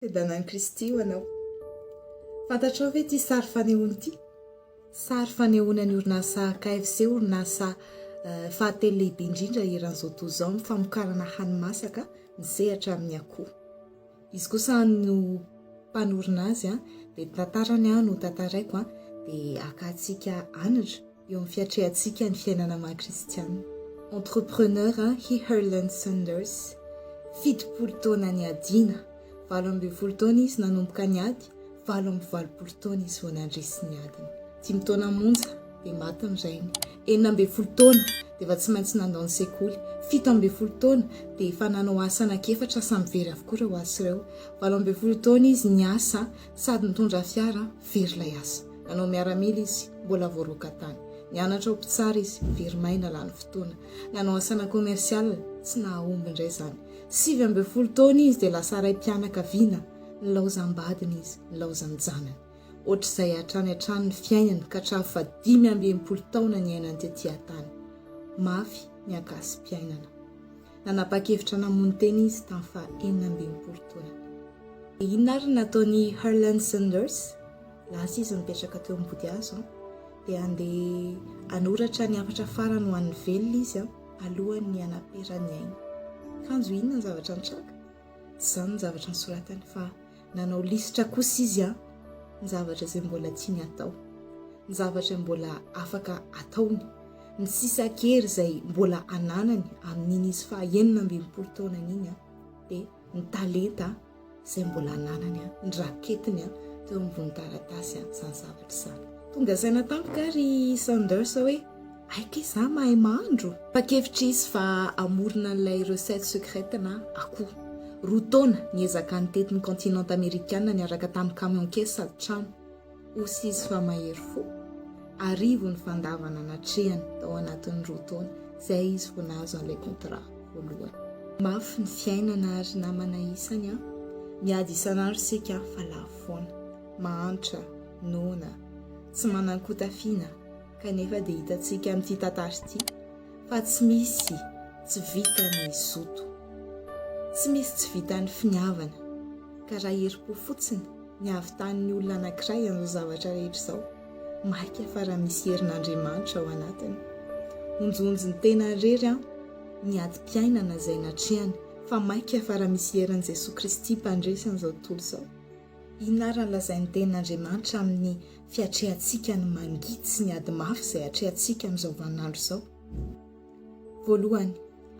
Fiadanan'i Kristy ho anao. Fantatrao ve ity sary fanehoana ity? Sary fanehoana ny orinasa KFC, orinasa fahatelo lehibe indrindra eran'izao tontolo izao amin'ny famokarana hani-masaka misehatra amin'ny akoho. Izy kosa no mpanorina azy, dia ny tantarany no tantaraiko, dia hakantsika anatra. Eo amin'ny fiatrehantsika ny fiainana maha kristiana. Entrepreneur i Harland Sanders, 70 taona niadiana, 18 taona izy nanomboka niady, 88 taona izy vao nandresy ny adiny. Dimy taona monja dia maty ny rainy, 16 taona dia efa tsy maintsy nandao ny sekoly, 17 taona dia efa nanao asa anankiefatra samy very avokoa ireo asa ireo, 18 taona izy niasa sady nitondra fiara, very ilay asa. Nanao miaramila izy, mbola voaroaka tany. Nianatra ho mpitsara izy, very maina lany fotoana. Nanao asana commercial, tsy nahahomby indray izany. 19 taona izy dia lasa raim-pianakaviana, nilaozam-badiny izy, nilaozan-janany. Ohatr'izay hatrany hatrany ny fiainany ka hatramin'ny faha 65 taona niainany tety an-tany. Mafy ny ankasim-piainana. Nanapa-kevitra namono tena izy tamin'ny faha 66 taonany. Dia inona ary no nataon'i Harland Sanders? Lasa izy nipetraka teo ambody hazo dia handeha hanoratra ny hafatra farany ho an'ny velona izy alohan'ny hanaperany aina. Kanjo inona ny zavatra nitranga? Tsy izany ny zavatra nosoratany fa nanao lisitra kosa izy ny zavatra izay mbola tiany hatao, ny zavatra mbola afaka ataony, ny sisan-kery izay mbola ananany amin'iny izy faha 66 taonany iny dia ny talenta izay mbola ananany, ny raketiny teo ambony taratasy izany zavatra izany. Tonga saina tampoka ary i Sanders hoe, Hay kay za mahay mahandro! Tapa-kevitra izy fa hamorona an'ilay recette secrète na akoho. Roa taona niezaka nitety ny kontinanta amerikana niaraka tamin'ny camion caisse sady trano. Osa izy fa mahery fo. Arivo ny fandavana natrehany tao anatin'ny roa taona, izay izy vao nahazo an'ilay contrat voalohany. Mafy ny fiainana ry namana isany a! Miady isan'andro isika fa lavo foana. Mahantra, noana, tsy manan-kotafiana kanefa dia hitantsika amin'ity tantara ity fa tsy misy tsy vitan'ny zoto. Tsy misy tsy vitan'ny finiavana. Ka raha herim-po fotsiny ny hahavitan'ny olona anankiray an'izao zavatra rehetra izao, maika fa raha misy herin'Andriamanitra ao anatiny. Honjohonjy ny tena irery an, ny adim-piainana izay natrehany, fa maika fa raha misy herin'i Jesoa Kristy mpandresy an'izao tontolo izao. Inona ary no lazain'ny Tenin'Andriamanitra amin'ny fiatrehantsika ny mangidy sy ny ady mafy izay atrehantsika amin'izao vaninandro izao? Voalohany,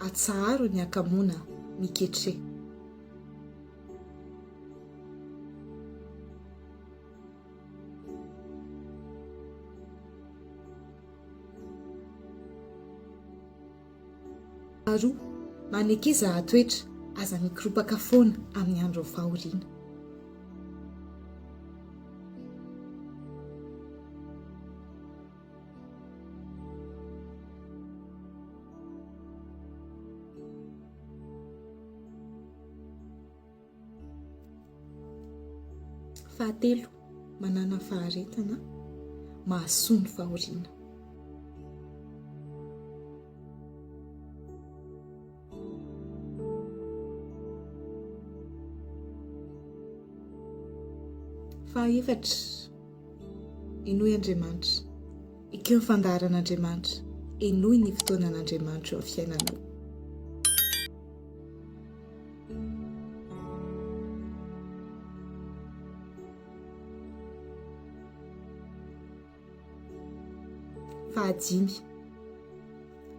atsaharo ny hakamoana miketreha. Faharoa, manekeza hahatoetra, aza mikoropaka foana amin'ny andron'ny fahoriana. Fahatelo, manàna faharetana, mahasoa ny fahoriana. Fahaefatra, henoy Andriamanitra. Ekeo ny fandaharan'Andriamanitra. Henoy ny fotoanan'Andriamanitra eo amin'ny fiainanao. Fahadimy,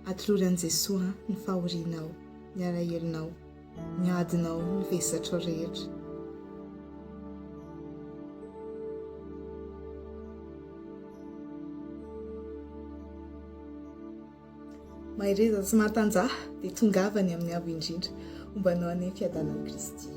atolory an'i Jesoa ny fahorianao, ny alahelonao, ny adinao, ny vesatrao rehetra. Mahereza sy matanjaha dia tongava any amin'ny Avo Indrindra. Homba anao anie ny fiadanan'i Kristy.